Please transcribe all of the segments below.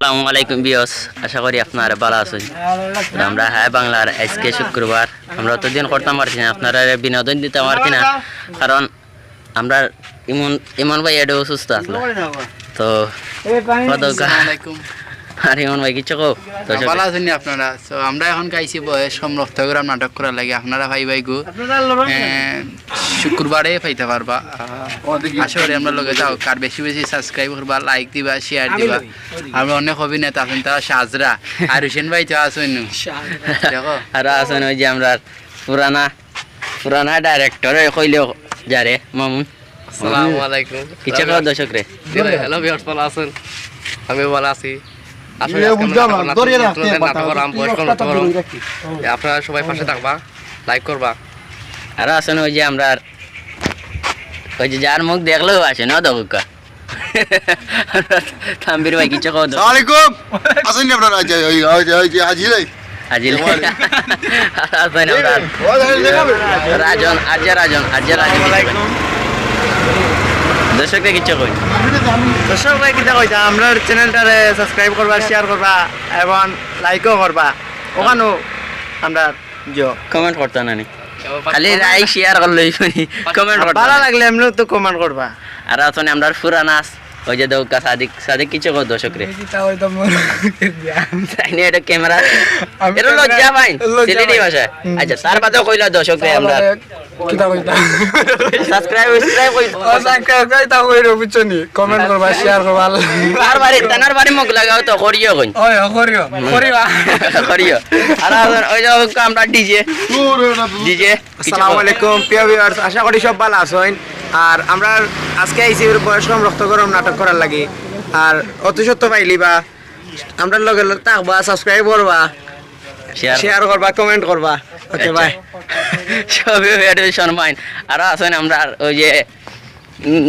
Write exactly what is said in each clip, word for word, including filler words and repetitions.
আসসালামু আলাইকুম ভিউয়ার্স, আশা করি আপনারা ভালা আছইন। তো আমরা হায় বাংলার আইজকে শুক্রবার, আমরা অতদিন করতাম পারছি না, আপনারারে বিনোদন দিতাম পারছি না, কারণ আমরার ইমন, ইমন ভাই এডো অসুস্থ আছলা। তো কতকা? আসসালামু আলাইকুম। আর ইমন ভাই কিচ্ছু কও? দর্শক ভালা আছইন নি আপনারা? So আমরা এখন আইছি বয়স কম রক্ত গরম নাটক করার লাগি, আপনারা পাইবায়গু। শুক্রবারে পাইতা পারবা। আহ, আশা করি আমরার লগে থাকো, আর বেশি বেশি subscribe করবা, like দিবা, share দিবা। আমরা অনেক অভিনেতা আছইন, তারা সাজরা। আর হুসেন ভাই তো আছইন নু। দেখো। আরো আছইন ওই যে আমরার পুরানা, পুরানা director, ওই কইলেও যারে, মামুন। আসসালামু আলাইকুম। কিচ্ছু কও দর্শকরে? Hello viewers, ভালা আছইন? আমি ভালা আছি। আসলে আজকে আমরা নাটক, নাটক করাম, বয়স কম নাটক করাম। আপনারা সবাই পাশে থাকবা, like করবা। আরো আছইন ওই যে আমরার, ওই যে যার মুখ দেখলেও হাসে না, দেখউক্কা। তানভীর ভাই, কিচ্ছু কও তো। আসসালামু আলাইকুম। আছইন নি আপনারা? আচ্ছা, ওই, ওই, ওই, ওই যে হাজির ভাই। হাজির। আছইন আমরার রাজন, আরজে রাজন, আরজে রাজন। দর্শকরে কিচ্ছু কই? দর্শকরে কিতা কইতাম, আমরার channelটারে subscribe করবা, share করবা এবং likeও করবা। ওখানো আমরা comment করতা না নি? খালি like, share করলেই অইবো নি, comment করতা না নি? ভালা লাগলে এমনেও তো comment করবা। আর আছইন আমরার পুরানা, ওই যে দেখউক্কা সাদিক, সাদিক কিচ্ছু কও দর্শকরে? তাই নি, এটা camera, এটা লজ্জা পাইন, সিলেটি ভাষায়। আচ্ছা, তার বাদেও কইলা দর্শকরে আমরা। কিতা কইতা? Subscribe, subscribe কই। ও, subscribe কইতা কইরো, বুঝছো নি? Comment করবা, share করবা। তার বাড়ি, তানার বাড়ি মগ লাগাও তো, করিও কই। ওই, ও, করিও, করিবা। করিও। আর, আর ওই যে আমরা DJ, DJ। আসসালামু আলাইকুম, প্রিয় viewers, আশা করি সব ভালা আছইন। আর আমরা আজকে আইছি ওই বয়স কম রক্ত গরম নাটক করার লাগি। আর অতি সত্য পাইলি বা আমরার লগে থাকবা, subscribe করবা, share করবা, comment করবা। Okay, bye। সবে বেড়ে সম্মান। আরো আছইন আমরার ওই যে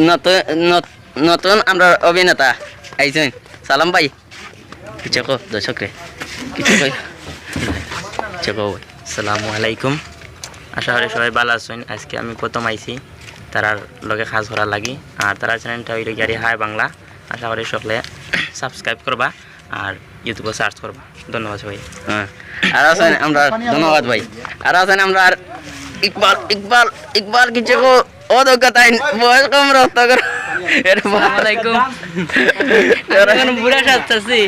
নতুন, নত-, নতুন আমরার অভিনেতা আইছইন। সালাম ভাই। কিচ্ছু কও দর্শকরে? কিচ্ছু কও? কিচ্ছু কও ভাই? আসসালামু আলাইকুম। আশা করি সবাই ভালা আছইন। আজকে আমি প্রথম আইছি তারার লগে কাজ করার লাগি। আর তারার channelটা অইলো গিয়া হায় বাংলা। আশা করি সকলে subscribe করবা। আর YouTube-ও search করবা। ধন্যবাদ সবাই। হ্যাঁ। আর আছইন আমরার, ধন্যবাদ ভাই। আর আছইন আমরার ইকবাল, ইকবাল, ইকবাল কিচ্ছু কও, ও দেখউক্কা তাইন, বয়স কম রক্ত গরম। এর বা- আসসালামু আলাইকুম। এখন বুড়া সাজতাছি।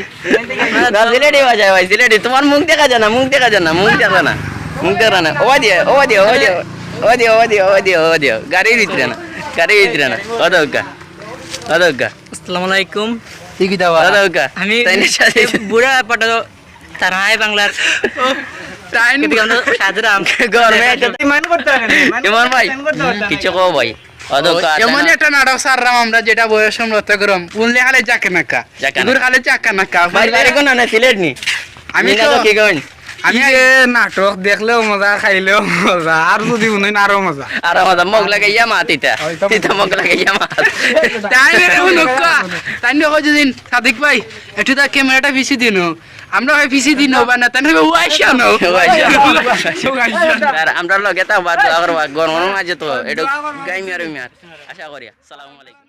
না, সিলেটি ভাষায় ভাই, সিলেটি। তুমার মুখ দেখা যায় না, মুখ দেখা যায় না, মুখ দেখা যায় না, মুখ দেখা যায় না। ওবা দিও, ওবা দিও, ওবা দিও, ওবা দিও, ওবা দিও, ওবা দিও, ওবা দিও। গাড়ির ভিতরে না, গাড়ির ভিতরে না। ও দেখউক্কা, ও দেখউক্কা। আসসালামু আলাইকুম। ই কিতা বা? দাদা, ওকা। আমি তাইন সাথে এই বুড়া পাটা তারা হায় বাংলার। ও, তাইন কিন্তু আমরা সাজরাম। গরমে এটা ইমান করতে হবে না, ইমান ইমন ভাই, ইমান করতে হবে না। কিচ্ছু কও ভাই। ও, দোকা এমন আছে না? একটা নাটক সাররাম আমরা, যেটা বয়স সম্ভবত গরম। উনলে খালি যাকে নাকা। যাকে ইগুর নাকা। খালি যাকে নাকা। ভাই, বাড়ি কোন না, সিলেট নি? আমি নি না তো তো কি কইন? আমি ই যে নাটক দেখলেও মজা, খাইলেও মজা, আর যদি হুনইন আরো মজা। আরো মজা, মগ লাগাইয়া মাত ইতা। ওই তো ইতা মগ লাগাইয়া মাত। তাইন এরে হুনউক্কা। তাইন দেখো যেদিন, সাদিক ভাই, একটু তা cameraটা পিছে দিন। আমরা ভাই পিছে দিন, বা না, তাইন ভাই ওয়াইশা নো। ওয়াইশা। ওয়াইশা। আর আমরা লগে তা বাদ দোয়া করবা, গরমর মাঝে তো, একটু গাইমিয়ার মিয়ার। আশা করি। আসসালামু আলাইকুম।